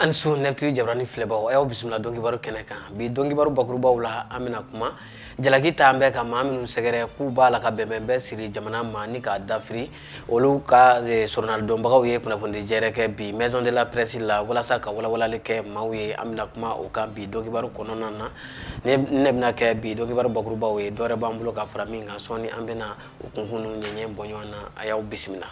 An su 9TV jabarani filɛbaw, a y'aw bisimila donkibaru kɛnɛ kan. Bi donkibaru bakurubaw la, an bɛna kuma jalaki t'an bɛɛ ka maa minnu sɛgɛrɛ k'u b'a la ka bɛnbɛnbɛn siri jamana ma ni k'a dafiri, olu ka soronadonbagaw ye kunnafonidi jɛrɛ kɛ bi Maison de la Presse la walasa ka walawalali kɛ maaw ye. An bɛna kuma o kan bi donkibaru kɔnɔna na. Ne bɛna kɛ bi donkibaru bakurubaw ye, dɔwɛrɛ b'an bolo ka fara min kan sɔɔni, an bɛna o kunkun n'u ɲɛɲɛ bɔ ɲɔgɔn na. A y'aw bisimila.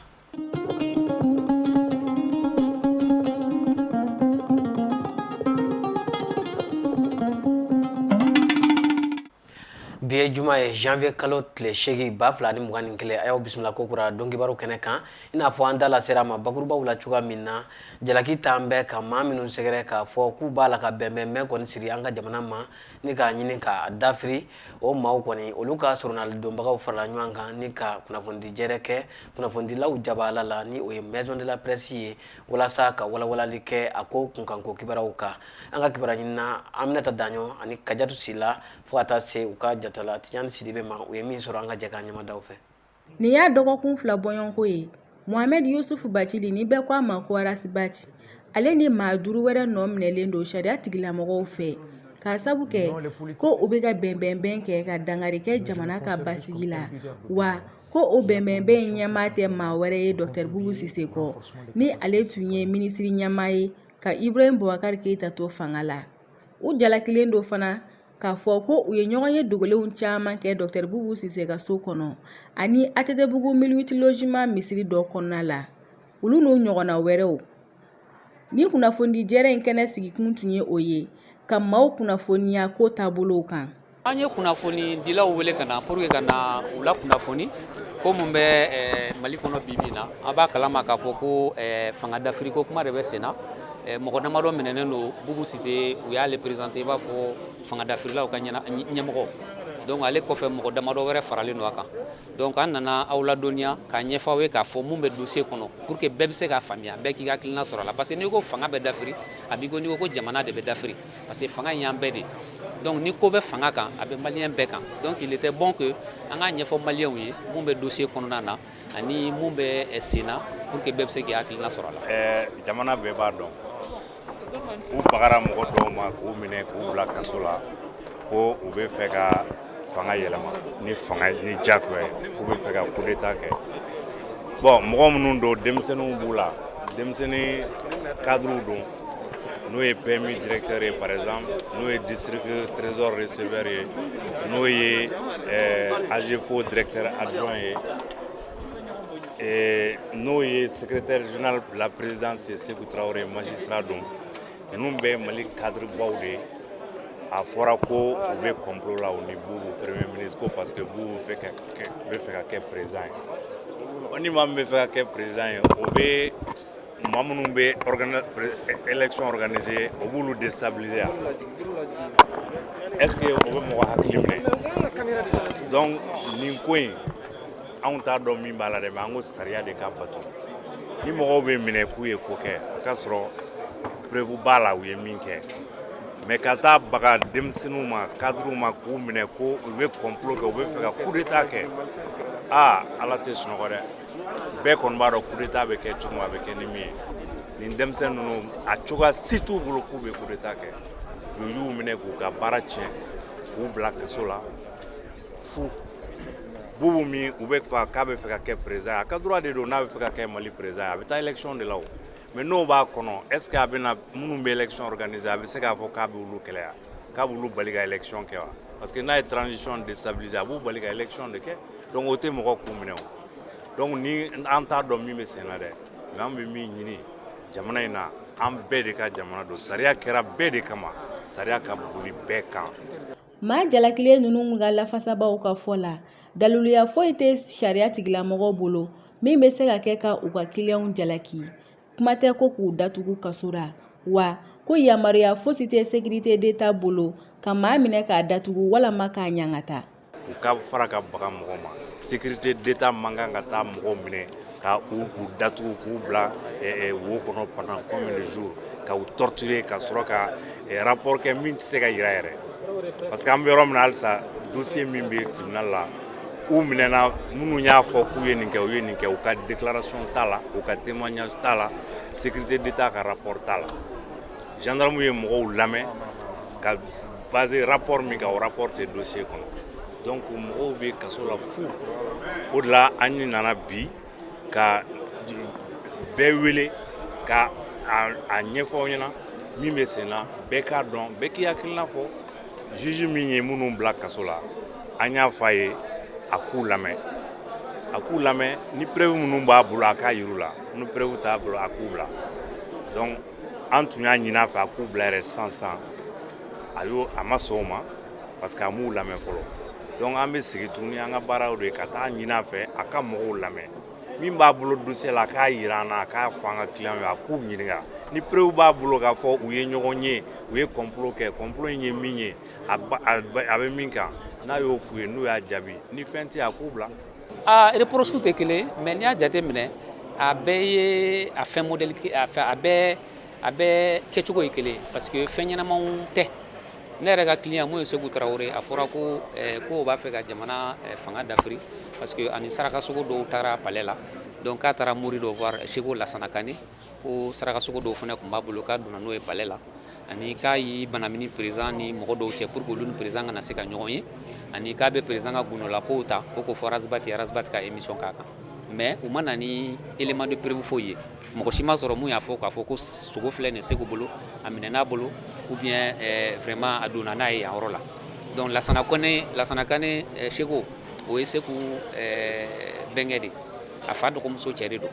Bi ye juma ye, janvier kalo tile 8, 2021. A y'aw bisimila kokura donkibaru kɛnɛ kan. I n'a fɔ an da lasera a ma bakurubaw la cogoya min na, jalaki t'an bɛɛ ka maa minnu sɛgɛrɛ k'a fɔ k'u b'a la ka bɛnbɛnbɛn kɔni siri an ka jamana ma ni k'a ɲini k'a dafiri, o maaw kɔni, olu ka soronadonbagaw farala ɲɔgɔn kan ni ka kunnafonidi jɛrɛ kɛ kunnafonidilaw jabaala la, ni o ye Maison de la Presse ye, walasa ka walawalali kɛ a ko kunkanko kibaruyaw kan. An ka kibaruya ɲinina Aminata Daɲɔ ani Kajatu Sila, fo ka taa se u ka jatala Tijani Sidibe ma, u ye min sɔrɔ, an ka jɛ k'an ɲɛmadaw fɛ. Nin y'a dɔgɔkun 2 bɔɲɔgɔnko ye. Mohamed Yusufu Bacili, ni bɛɛ ko a ma ko Ras Bath, ale ni maa 5 wɛrɛ nɔ minɛlen don sariya tigilamɔgɔw fɛ k'a sabu kɛ ko u bɛ ka bɛnbɛnbɛn kɛ ka dankari kɛ jamana ka basigi la, wa ko o bɛnbɛnbɛn in ɲɛmaa tɛ maa wɛrɛ ye Dr Bubu Sise kɔ, ni ale tun ye minisiri ɲɛmaa ye ka Ibrahim Boubacar Keita to fanga la. U jalakilen don fana k'a fɔ ko u ye ɲɔgɔn ye dogolenw caman kɛ Dr Bubu Sise ka so kɔnɔ ani ATT-bugu 1008 logements misiri dɔ kɔnɔna la, olu n'u ɲɔgɔnna wɛrɛw. Ni kunnafonidi jɛrɛ in kɛnɛ sigikun tun ye o ye, ka maaw kunnafoniya ko taabolow kan. An ye kunnafonidilaw wele ka na pour que ka na u la kunnafoni ko mun bɛ Mali kɔnɔ bi bi na. An b'a kalama k'a fɔ ko fanga dafiri ko kuma de bɛ sen na. Mɔgɔ damadɔ minɛnen don. Bubu Sise, u y'ale présenter i b'a fɔ fanga dafirilaw ka ɲɛmɔgɔ. Donc ale kɔfɛ, mɔgɔ damadɔ wɛrɛ faralen don a kan. Donc an nana aw ladɔnniya k'a ɲɛfɔ aw ye k'a fɔ mun bɛ dossier kɔnɔ pour que bɛɛ bɛ se k'a faamuya, bɛɛ k'i ka hakilina sɔrɔ a la, parce que n'i ko fanga bɛ dafiri, a b'i ko n'i ko ko jamana de bɛ dafiri, parce que fanga in y'an bɛɛ de. Donc ni ko bɛ fanga kan, a bɛ maliyɛn bɛɛ kan. Donc il était bon que an k'a ɲɛfɔ maliyɛnw ye mun bɛ dossier kɔnɔna na ani mun bɛ sen na, pour que bɛɛ bɛ se k'i hakilina sɔrɔ a la. Jamana bɛɛ b'a dɔn, u bagara mɔgɔ dɔw ma k'u minɛ k'u bila kaso la ko u bɛ fɛ ka fanga yɛlɛma ni fanga ni diyagoya ye, k'u bɛ fɛ ka coup d'état kɛ. Bon, mɔgɔ minnu don, denmisɛnninw b'u la, denmisɛnnin cadres don, n'o ye PMU directeur ye par exemple, n'o ye district trésor receveur ye, n'o ye AGFO directeur adjoint ye, n'o ye secrétaire général de la présidence ye, Sekou Traoré, magistrat don. Ninnu bɛɛ ye Mali cadre baw de ye. A fɔra ko u bɛ complot la, u ni Bubu, premier ministre, ko parce que Bubu bɛ fɛ ka kɛ président ye. Ni maa min bɛ fɛ ka kɛ président ye, o bɛ maa minnu bɛ élection organiser, o b'olu déstabiliser yan. Est ce que o bɛ mɔgɔ hakili minɛ? Donc nin ko in, anw t'a dɔn min b'a la dɛ, mais an ko sariya de ka bato. Ni mɔgɔw bɛ minɛ k'u ye ko kɛ, a ka sɔrɔ preuve b'a la u ye min kɛ. Mais ka taa baga denmisɛnninw ma, cadres ma, k'u minɛ ko u bɛ complot kɛ, u bɛ fɛ ka coup d'état kɛ, aa, Ala tɛ sunɔgɔ dɛ. Bɛɛ kɔni b'a dɔn coup d'état bɛ kɛ cogo min, a bɛ kɛ ni min ye. Nin denmisɛnnin ninnu, a cogoya si t'u bolo k'u bɛ coup d'état kɛ. U y'u minɛ k'u ka baara tiɲɛ, k'u bila kaso la fu. Bubu min u bɛ fɛ k'a bɛ fɛ ka kɛ président ye, a ka droit de don. N'a bɛ fɛ ka kɛ Mali président ye, a bɛ taa élection de la o. Mais n'o b'a kɔnɔ, est ce que a bɛna minnu bɛ élection organiser, a bɛ se k'a fɔ k'a bɛ olu kɛlɛ, k'a b'olu bali ka élection kɛ wa? Parce que n'a ye transition déstabiliser, a b'u bali ka élection de kɛ. Donc o tɛ mɔgɔ kun minɛ o. Donc ni an t'a dɔn min bɛ sen na dɛ, mais an bɛ min ɲini jamana in na, an bɛɛ de ka jamana don, sariya kɛra bɛɛ de kama, sariya ka boli bɛɛ kan. Maa jalakilen ninnu ka lafasabaw ka fɔ la, daliluya foyi tɛ sariya tigilamɔgɔw bolo min bɛ se ka kɛ ka u ka kiliyanw jalaki, kuma tɛ ko k'u datugu kaso la, wa ko yamaruya fosi tɛ sécurité d'État bolo ka maa minɛ k'a datugu walama k'a ɲangata. U ka fara ka baga mɔgɔ ma, sécurité d'État man kan ka taa mɔgɔw minɛ ka u datugu, k'u bila wo kɔnɔ pendant combien de jours, ka u torturer, ka sɔrɔ ka rapport kɛ min tɛ se ka yira yɛrɛ. Parce que an bɛ yɔrɔ min na halisa, dossier min bɛ tribunal la, u minɛna minnu y'a fɔ k'u ye nin kɛ, u ye nin kɛ, u ka déclaration t'a la, u ka témoignage t'a la, sécurité d'État ka rapport t'a la. Gendarme ye mɔgɔw lamɛn ka basé rapport min kan, o rapport tɛ dossier kɔnɔ. Donc mɔgɔw bɛ kaso la fu. O de la an nana bi ka bɛɛ wele ka a ɲɛfɔ aw ɲɛna min bɛ sen na, bɛɛ k'a dɔn, bɛɛ k'i hakilina fɔ. Juge min ye minnu bila kaso la, an y'a fɔ a ye a k'u lamɛn, a k'u lamɛn. Ni preuve minnu b'a bolo, a k'a yir'u la. Ni preuve t'a bolo, a k'u bila. Donc an tun y'a ɲini a fɛ a k'u bila yɛrɛ sisan sisan, a y'o a ma sɔn o ma parce que a m'u lamɛn fɔlɔ. Donc an bɛ segin tuguni, an ka baaraw de ye ka taa ɲini a fɛ a ka mɔgɔw lamɛn. Min b'a bolo dossier la, a k'a yira an na, a k'a fɔ an ka client ye, a k'u ɲininka. Ni preuve b'a bolo k'a fɔ u ye ɲɔgɔn ye, u ye complot kɛ, complot in ye min ye, a bɛ min kan, n'a y'o f'u ye, n'u y'a jaabi, ni fɛn tɛ, a k'u bila. A reproche tɛ kelen, mais n'i y'a jate minɛ, a bɛɛ ye a fɛn modèle, a fɛ a bɛɛ kɛcogo ye kelen, parce que fɛn ɲɛnamaw tɛ. Ne yɛrɛ ka client mun ye Seku Tarawele, a fɔra ko o b'a fɛ ka jamana fanga dafiri, parce que ani sarakasogo dɔw taara palais la. Donc k'a taara mori dɔ voir, Seko Lasana Kane, ko sarakasogo dɔw fana tun b'a bolo, k'a donna n'o ye palais la, ani k'a y'i banamini président ni mɔgɔ dɔw cɛ pour que olu ni président kana se ka ɲɔgɔn ye, ani k'a bɛ président ka gundola kow ta ko k'o fɔ Ras Bath, Ras Bath ka émission k'a kan. Mais u ma na ni élément de preuve foyi ye. Mɔgɔ si ma sɔrɔ mun y'a fɔ k'a fɔ ko sogo filɛ nin Segu bolo, a minɛ bolo, ou bien vraiment a donna n'a ye yan yɔrɔ la. Donc Lasana Kone, Lasana Kane Seko, o ye Seku bɛnkɛ de, a fa dɔgɔmuso cɛ de don.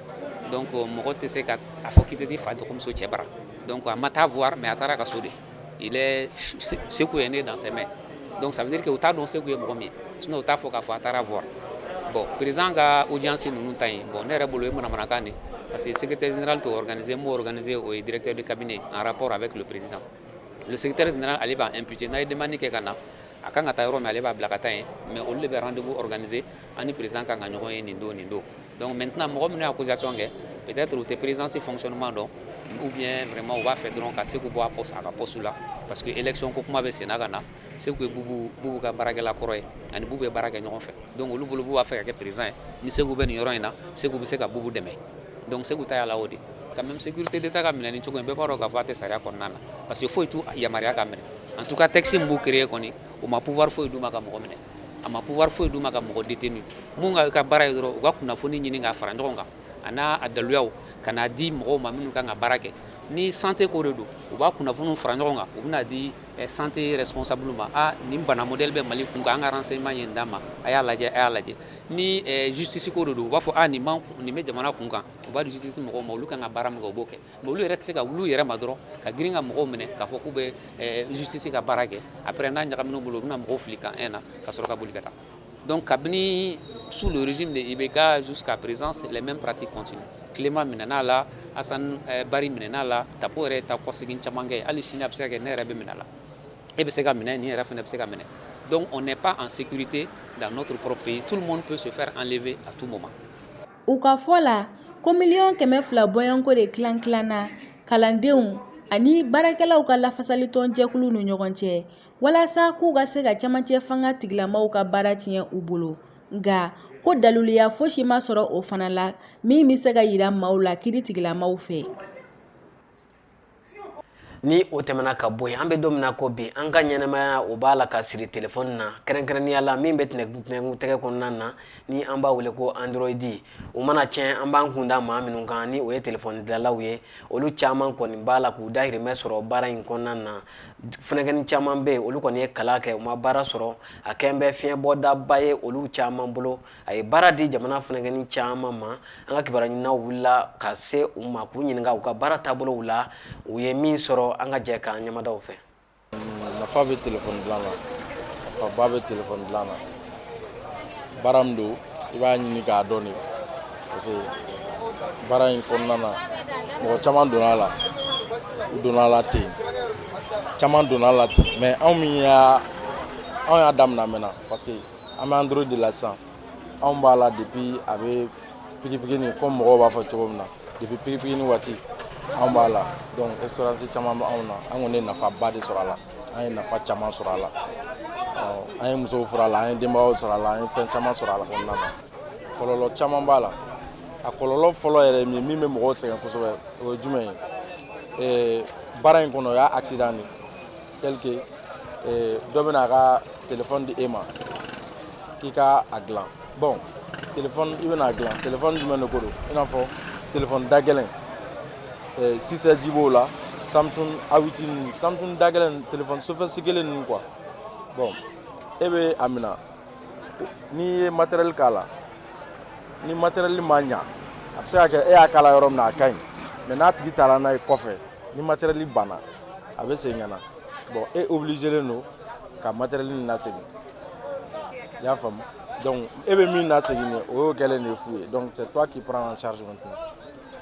Donc mɔgɔ tɛ se ka a fɔ k'i tɛ t'i fa dɔgɔmuso cɛ bara. Donc a ma taa voir, mais a taara ka so de. Il est Seku est né dans ses mains. Donc ça veut dire que u t'a dɔn Seku ye mɔgɔ min ye, sinon u t'a fɔ k'a fɔ a taara voir. Bon, président ka audience ninnu ta yen, bon, ne yɛrɛ bolo, o ye manamanakan de, parce que secrétaire général t'o organisé. M'o organisé, o ye directeur de cabinet en rapport avec le président. Le secrétaire général, ale b'a imputé. N'a ye demande kɛ ka na, a kan ka taa yɔrɔ min, ale b'a bila ka taa yen. Mais olu de bɛ rendez-vous organiser ani président kan ka ɲɔgɔn ye nin don, nin don. Donc maintenant, mɔgɔ minnu ye accusation kɛ, peut-être u tɛ présidence fonctionnement dɔn, ou bien vraiment u b'a fɛ dɔrɔn ka Seku bɔ a poste, a ka poste la, parce que élection ko kuma bɛ sen na ka na. Seku ye Bubu ka baarakɛla kɔrɔ ye, ani Bubu ye baara kɛ ɲɔgɔn fɛ. Donc olu bolo, Bubu b'a fɛ ka kɛ président ye, ni Seku bɛ nin yɔrɔ in na, Seku bɛ se ka Bubu dɛmɛ. Donc Seku ta y'a la o de. Quand même, sécurité d'État ka minɛ ni cogo in, bɛɛ b'a dɔn k'a fɔ a tɛ sariya kɔnɔna na, parce que foyi t'u yamaruya ka minɛ. En tout cas, texte min b'u créer kɔni, u ma pouvoir foyi d'u ma ka mɔgɔ minɛ, a ma pouvoir foyi d'u ma ka mɔgɔ détenu. Mun ka baara ye dɔrɔn, u ka kunnafoni ɲini k'a fara ɲɔgɔn kan, a n'a a daluyaw, ka n'a di mɔgɔw ma minnu kan ka baara kɛ. Ni santé ko de don, u b'a kunnafoniw fara ɲɔgɔn kan, u bɛna di santé responsable ma: a nin bana modèle bɛ Mali kun kan, an ka renseignement ye nin d'a ma, a y'a lajɛ, a y'a lajɛ. Ni justice ko de don, u b'a fɔ a nin man nin bɛ jamana kun kan, u b'a di justice mɔgɔw ma, olu kan ka baara min kɛ, u b'o kɛ. Mais olu yɛrɛ tɛ se ka wuli u yɛrɛ ma dɔrɔn ka girin ka mɔgɔw minɛ k'a fɔ k'u bɛ justice ka baara kɛ. Après, n'a ɲagamina u bolo, u bɛna mɔgɔw fili kan un na ka sɔrɔ ka boli ka taa. Donc kabini sous le régime de IBK jusqu'à présent, les mêmes pratiques continuent. Clément minɛna la, Hassan Bari minɛna la, Tapo yɛrɛ ta kɔsegin caman kɛ. Hali sini a bɛ se ka kɛ ne yɛrɛ bɛ minɛ la, e bɛ se ka minɛ, nin yɛrɛ fana bɛ se ka minɛ. Donc on n'est pas en sécurité dans notre propre pays. Tout le monde peut se faire enlever à tout moment. U ka fɔ la ko 200 miliyɔn bɔɲɔgɔnko de tilan tilanna kalandenw ani baarakɛlaw ka lafasalitɔn jɛkulu ni ɲɔgɔn cɛ, walasa k'u ka se ka camancɛ fanga tigilamaw ka baara tiɲɛ u bolo. Nka ko daluya fosi ma sɔrɔ o fana la min bɛ se ka yira maaw la kiiri tigilamaw fɛ. Ni o tɛmɛna ka bɔ yen, an bɛ don min na ko bi, an ka ɲɛnɛmaya o b'a la ka siri telefɔni na, kɛrɛnkɛrɛnnenya la min bɛ tɛnɛkun tɛgɛ kɔnɔna na, ni an b'a wele ko Android. O mana tiɲɛ, an b'an kun da maa minnu kan, ni o ye telefɔni dilanlaw ye. Olu caman kɔni b'a la k'u dahirimɛ sɔrɔ baara in kɔnɔna na. Funɛkɛni caman bɛ yen, olu kɔni ye kalan kɛ, u ma baara sɔrɔ. A kɛn bɛ fiɲɛbɔdaba ye olu caman bolo. A ye baara di jamana funɛkɛni caman ma. An ka kibaruya ɲininaw wulila ka se u ma k'u ɲininka u ka baara taabolow la, u ye min sɔrɔ. An ka jɛ k'an ɲɛmadaw fɛ. Nafa bɛ telefɔni dilan na, nafaba bɛ telefɔni dilan na. Baara min don, i b'a ɲini k'a dɔn de, parce que baara in kɔnɔna na, mɔgɔ caman donna a la, u donna a la ten, caman donna a la ten. Mais anw min y'a anw y'a daminɛ a mɛnna, parce que an bɛ Android de la sisan. Anw b'a la depuis a bɛ pikipiki ni, comme mɔgɔw b'a fɔ cogo min na, depuis pikipiki ni waati anw b'a la. Donc expérience caman bɛ anw na. An kɔni ye nafaba de sɔrɔ a la, an ye nafa caman sɔrɔ a la. An ye musow furu a la, an ye denbayaw sɔrɔ a la, an ye fɛn caman sɔrɔ a la kɔnɔna na. Kɔlɔlɔ caman b'a la. A kɔlɔlɔ fɔlɔ yɛrɛ ye min ye, min bɛ mɔgɔw sɛgɛn kosɛbɛ, o ye jumɛn ye? Baara in kɔnɔ, o y'a accident de ye, tel que dɔ bɛna a ka téléphone di e ma k'i ka a dilan. Bon, téléphone i bɛna a dilan, téléphone jumɛn de ko don? I n'a fɔ téléphone da gɛlɛn, 6G b'o la, Samsung A8 ninnu, Samsung da gɛlɛn, téléphone sophistiqué ninnu quoi. Bon, e bɛ a minɛ, n'i ye matériel k'a la, ni matériel ma ɲa, a bɛ se ka kɛ e y'a k'a la yɔrɔ min na, a ka ɲi, mais n'a tigi taara n'a ye kɔfɛ, ni matériel banna, a bɛ segin ka na. Bon, e obligé len don ka matériel nin lasegin, i y'a faamu? Donc e bɛ min lasegin nin, o y'o kɛlen de ye fu ye. Donc c'est toi qui prends en charge maintenant.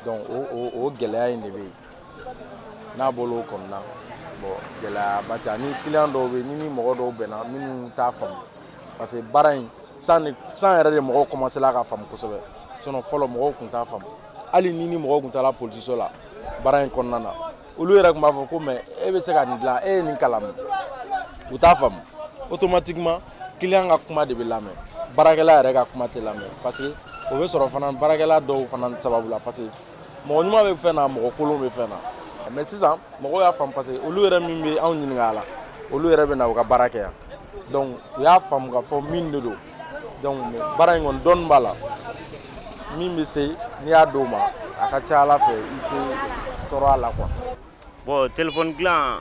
Donc o gɛlɛya in de bɛ yen. N'a bɔra o kɔni na, bon, gɛlɛyaba tɛ. Ani client dɔw bɛ yen, ni mɔgɔ dɔw bɛnna minnu t'a faamu, parce que baara in san de san yɛrɛ de mɔgɔw commencé la k'a faamu kosɛbɛ. Sinon fɔlɔ mɔgɔw tun t'a faamu. Hali ni mɔgɔw tun taara polisiso la baara in kɔnɔna na, olu yɛrɛ tun b'a fɔ ko mais e bɛ se ka nin dilan, e ye nin kalan min? U t'a faamu. Automatiquement client ka kuma de bɛ lamɛn, baarakɛla yɛrɛ ka kuma tɛ lamɛn, parce que o bɛ sɔrɔ fana baarakɛla dɔw fana sababu la, parce que mɔgɔ ɲuman bɛ fɛn na, mɔgɔ kolon bɛ fɛn na. Mais sisan mɔgɔw y'a faamu, parce que olu yɛrɛ min bɛ anw ɲininka a la, olu yɛrɛ bɛ na u ka baara kɛ yan. Donc u y'a faamu k'a fɔ min de don. Donc baara in kɔni, dɔɔni b'a la min bɛ se, n'i y'a d'o ma, a ka ca ala fɛ, i tɛ tɔɔrɔ a la quoi. Bon, téléphone dilan,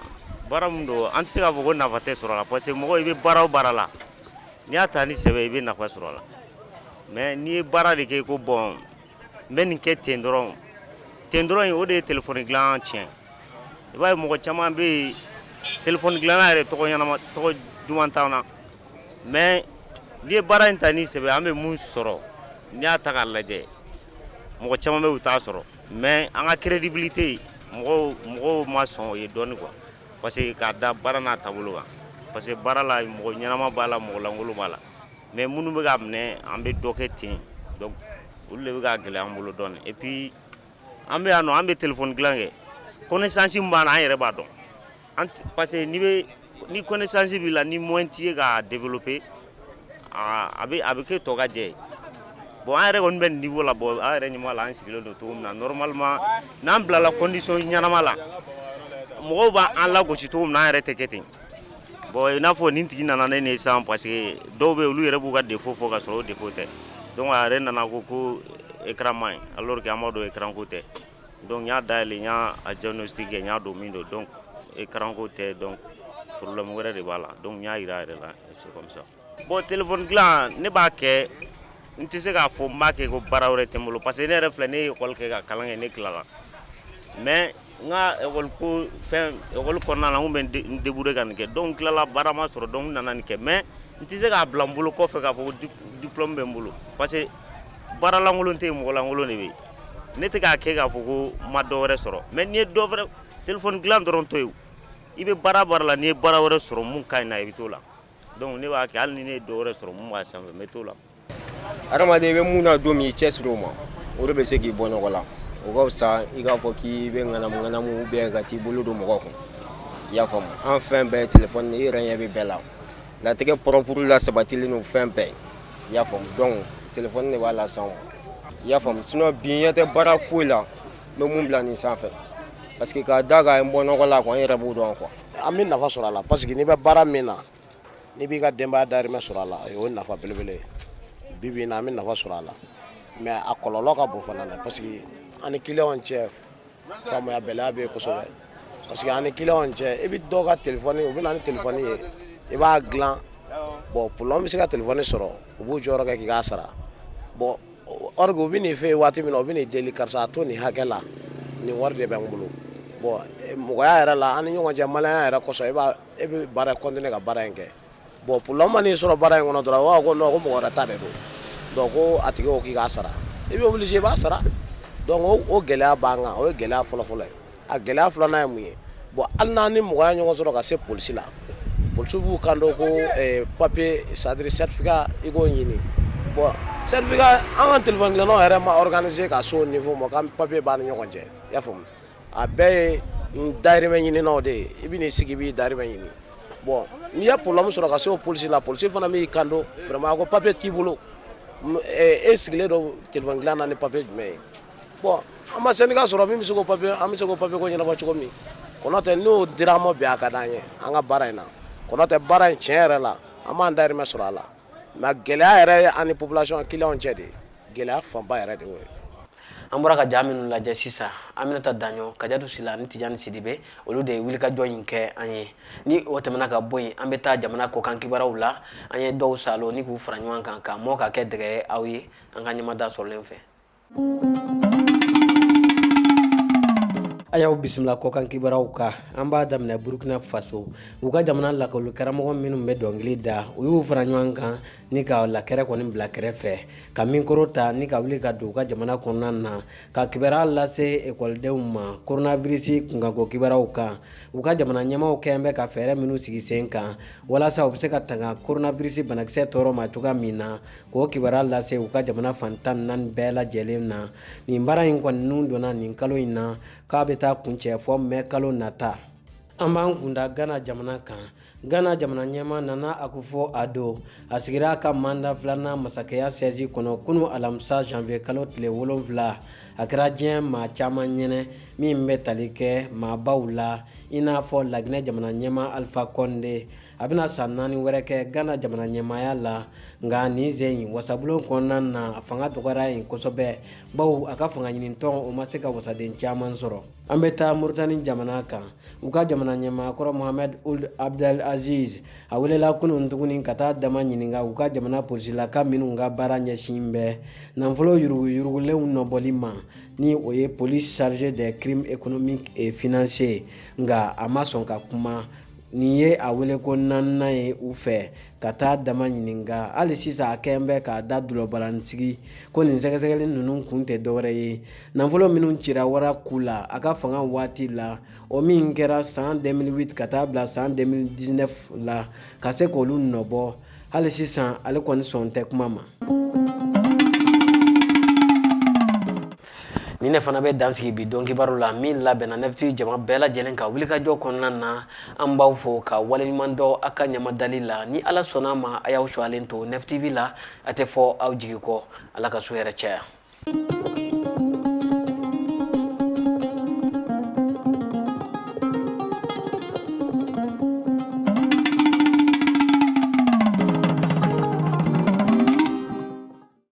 baara min don, an tɛ se k'a fɔ ko nafa tɛ sɔrɔ a la, parce que mɔgɔ, i bɛ baara o baara la, n'i y'a ta ni sɛbɛ, i bɛ nafa sɔrɔ a la. Mais n'i ye baara de kɛ ko bon, n bɛ nin kɛ ten dɔrɔn ten dɔrɔn, o de ye téléphone dilan tiɲɛ. I b'a ye, mɔgɔ caman bɛ yen, téléphone dilanna yɛrɛ tɔgɔ ɲɛnama, tɔgɔ duman t'an na. Mais n'i ye baara in ta ni sɛbɛ, an bɛ mun sɔrɔ? N'i y'a ta k'a lajɛ, mɔgɔ caman bɛ yen, u t'a sɔrɔ. Mais an ka crédibilité, mɔgɔw ma sɔn o ye dɔɔnin quoi, parce que k'a da baara n'a taabolo kan, parce que baara la, mɔgɔ ɲɛnama b'a la, mɔgɔ lankolon b'a la. Mais minnu bɛ k'a minɛ, an bɛ dɔ kɛ ten, donc olu de bɛ k'a gɛlɛya an bolo dɔɔnin. Et puis an bɛ yan nɔ, an bɛ téléphone dilan kɛ, connaissance min b'an na, an yɛrɛ b'a dɔn an, parce que n'i bɛ ni connaissance b'i la, ni moyen t'i ye k'a développer, a bɛ kɛ tɔ ka jɛ ye. Bon, an yɛrɛ kɔni bɛ nin niveau la. Bon, an yɛrɛ ɲɛ b'a la, an sigilen don cogo min na, normalement n'an bilala condition ɲɛnama la, mɔgɔw b'an lagosi cogo min na, an yɛrɛ tɛ kɛ ten. Bon, i n'a fɔ nin tigi nana ne ne sisan, parce que dɔw bɛ yen, olu yɛrɛ b'u ka défaut fɔ ka sɔrɔ o défaut tɛ. Donc a yɛrɛ nana ko écran man ɲi, alors que an b'a dɔn écran ko tɛ. Donc n y'a dayɛlɛ, n y'a diagnostic kɛ, n y'a dɔn min don. Donc écran ko tɛ, donc problème wɛrɛ de b'a la. Donc n y'a yira a yɛrɛ la, c'est comme ça. Bon, téléphone dilan, ne b'a kɛ, n tɛ se k'a fɔ n b'a kɛ ko baara wɛrɛ tɛ n bolo, parce que ne yɛrɛ filɛ, ne ye école kɛ, ka kalan kɛ, ne tilala. Mais n ka école ko fɛn, école kɔnɔna la, n kun bɛ n débrouiller ka nin kɛ. Donc n tilala, baara ma sɔrɔ, donc n nana nin kɛ. Mais n tɛ se k'a bila n bolo kɔfɛ k'a fɔ ko diplôme bɛ n bolo, parce que baara lankolon tɛ yen, mɔgɔ lankolon de bɛ yen. Ne tɛ k'a kɛ k'a fɔ ko n ma dɔ wɛrɛ sɔrɔ. Mais n'i ye dɔ wɛrɛ, téléphone dilan dɔrɔn to yen, i bɛ baara baara la, n'i ye baara wɛrɛ sɔrɔ mun ka ɲi na, i bɛ t'o la. Donc ne b'a kɛ, hali ni ne ye dɔ wɛrɛ sɔrɔ mun b'a sanfɛ, n bɛ t'o la. Adamaden, i bɛ mun na don min, i cɛsiri o ma, o de bɛ se k'i bɔ ɲɔgɔn la. O ka fisa i k'a fɔ k'i bɛ ŋanamu ŋanamu ou ka t'i bolo don mɔgɔ kun, i y'a faamu? An fɛn bɛɛ ye telefɔni, i yɛrɛ ɲɛ bɛ bɛɛ la, latigɛ propre la sabatilen don fɛn bɛɛ, i y'a faamu? Donc telefɔni de b'a las'anw ma, i y'a faamu? Sinon bi ɲɛ tɛ baara foyi la n bɛ mun bila nin sanfɛ, parce que k'a da kan n bɔ nɔgɔ la quoi, n yɛrɛ b'o dɔn quoi. An bɛ nafa sɔrɔ a la, parce que n'i bɛ baara min na, n'i b'i ka denbaya dahirimɛ sɔrɔ a la, o ye nafa belebele ye. Bi bi in na, an bɛ nafa sɔrɔ a la, mais a kɔlɔlɔ ka bon fana dɛ, parce que an ni client cɛ, faamuya bɛlɛya bɛ yen kosɛbɛ, parce que an ni client cɛ, i bɛ dɔw ka téléphone, u bɛ na ni téléphone ye, i b'a dilan. Bon, problème bɛ se ka téléphone sɔrɔ, u b'u jɔyɔrɔ kɛ k'i k'a sara. Bon, or que u bɛ n'i fɛ yen waati min na, u bɛ n'i deli, karisa, a to nin hakɛ la, nin wari de bɛ n bolo. Bon, mɔgɔya yɛrɛ la, an ni ɲɔgɔn cɛ, maliyɛnya yɛrɛ kosɔn, e b'a e bɛ baara continuer ka baara in kɛ. Bon, problème man'i sɔrɔ baara in kɔnɔ dɔrɔn, u b'a fɔ ko non, ko mɔgɔ wɛrɛ ta de don, donc ko a tigi ko k'i k'a sara, i bɛ obligé i b'a sara. Donc o gɛlɛya b'an kan, o ye gɛlɛya fɔlɔ-fɔlɔ ye. A gɛlɛya filanan ye mun ye? Bon, hali n'an ni mɔgɔ ya ɲɔgɔn sɔrɔ ka se polisi la, polisi b'u kan don ko papier, c'est à dire certificat, i k'o ɲini. Bon, certificat, an ka téléphone dilannaw yɛrɛ ma organiser ka se o niveau ma k'an papier b'an ni ɲɔgɔn cɛ, i y'a faamu? A bɛɛ ye dahirimɛ ɲininaw de ye. I bɛ n'i sigi, i b'i dahirimɛ ɲini. Bon, n'i ye problème sɔrɔ ka se o polisi la, polisi fana b'i kan don vraiment ko papier t'i bolo, e sigilen don téléphone dilan na ni papier jumɛn ye? Bon, an ma syndicat sɔrɔ min bɛ se k'o papier, an bɛ se k'o papier ko ɲɛnabɔ cogo min. Kɔnɔ tɛ n'o dira an ma bi, a ka d'an ye an ka baara in na. Kɔnɔ tɛ, baara in tiɲɛ yɛrɛ la, an b'an dahirimɛ sɔrɔ a la, mais gɛlɛya yɛrɛ ye an ni population client cɛ de ye. Gɛlɛya fanba yɛrɛ de y'o ye. An bɔra ka ja minnu lajɛ sisan, Aminata Daɲɔ, Kajatu Sila ni Tijani Sidibe, olu de ye wulikajɔ in kɛ an ye. Ni o tɛmɛna ka bɔ yen, an bɛ taa jamana kɔkan kibaruyaw la. An ye dɔw salo ni k'u fara ɲɔgɔn kan ka mɔ ka kɛ dɛgɛ ye aw ye an ka ɲɛmada sɔrɔlen fɛ. A y'aw bisimila kɔkan kibaruyaw kan. An b'a daminɛ Burukina Faso. U ka jamana lakɔli karamɔgɔ minnu bɛ dɔnkili da, u y'u fara ɲɔgɔn kan ni ka lakɛrɛ kɔni bila kɛrɛfɛ, ka mikoro ta ni ka wuli ka don u ka jamana kɔnɔna na ka kibaruya lase ekɔlidenw ma koronavirisi kunkanko kibaruyaw kan. U ka jamana ɲɛmaaw kɛn bɛ ka fɛɛrɛ minnu sigi sen kan walasa u bɛ se ka tanga koronavirisi banakisɛ tɔɔrɔ ma cogoya min na, k'o kibaruya lase u ka jamana fan 14 bɛɛ lajɛlen na. Nin baara in kɔni nun donna nin kalo in na, k'a bɛ taa kuncɛ fɔ mɛ kalo nata. An b'an kunda Gana jamana kan. Gana jamana ɲɛmaa Nana Akufo Addo, a sigira a ka manda filanan masakɛya sɛzi kɔnɔ kunu alamisa janvier kalo tile 7. A kɛra diɲɛ maa caman ɲɛnɛ min bɛ tali kɛ maabaw la, i n'a fɔ Laginɛ jamana ɲɛmaa Alpha Conde. A bɛna san 4 wɛrɛ kɛ Gana jamana ɲɛmaaya la, nka nin sen in wasabulon kɔnɔna na, a fanga dɔgɔyara yen kosɛbɛ, bawo a ka fanga ɲinitɔn o ma se ka wasaden caman sɔrɔ. An bɛ taa Moritani jamana kan. U ka jamana ɲɛmaa kɔrɔ Mohamed Ould Abdel Aziz, a welela kunun tuguni ka taa dama ɲininka u ka jamana polisilaka minnu ka baara ɲɛsin bɛ nafolo yuruguyurugulenw nɔbɔli ma, ni o ye police chargée des crimes économiques et financiers, nka a ma sɔn ka kuma. Nin ye a wele ko naaninan ye u fɛ ka taa dama ɲininka. Hali sisan a kɛn bɛ k'a da dulɔbalansigi ko nin sɛgɛsɛgɛli ninnu kun tɛ dɔwɛrɛ ye nafolo minnu cira wara ku la a ka fanga waati la, o min kɛra san 2008 ka taa bila san 2019 la, ka se k'olu nɔbɔ. Hali sisan ale kɔni sɔn tɛ kuma ma. Nin de fana bɛ dan sigi bi don kibaru la min labɛnna 9TV jama bɛɛ lajɛlen ka wulikajɔ kɔnɔna na. An b'aw fo ka waleɲuman dɔn aw ka ɲamadali la. Ni Ala sɔnna a ma, a y'aw sɔalen to 9TV la, a tɛ fɔ aw jigi kɔ. Ala ka su hɛrɛ caya.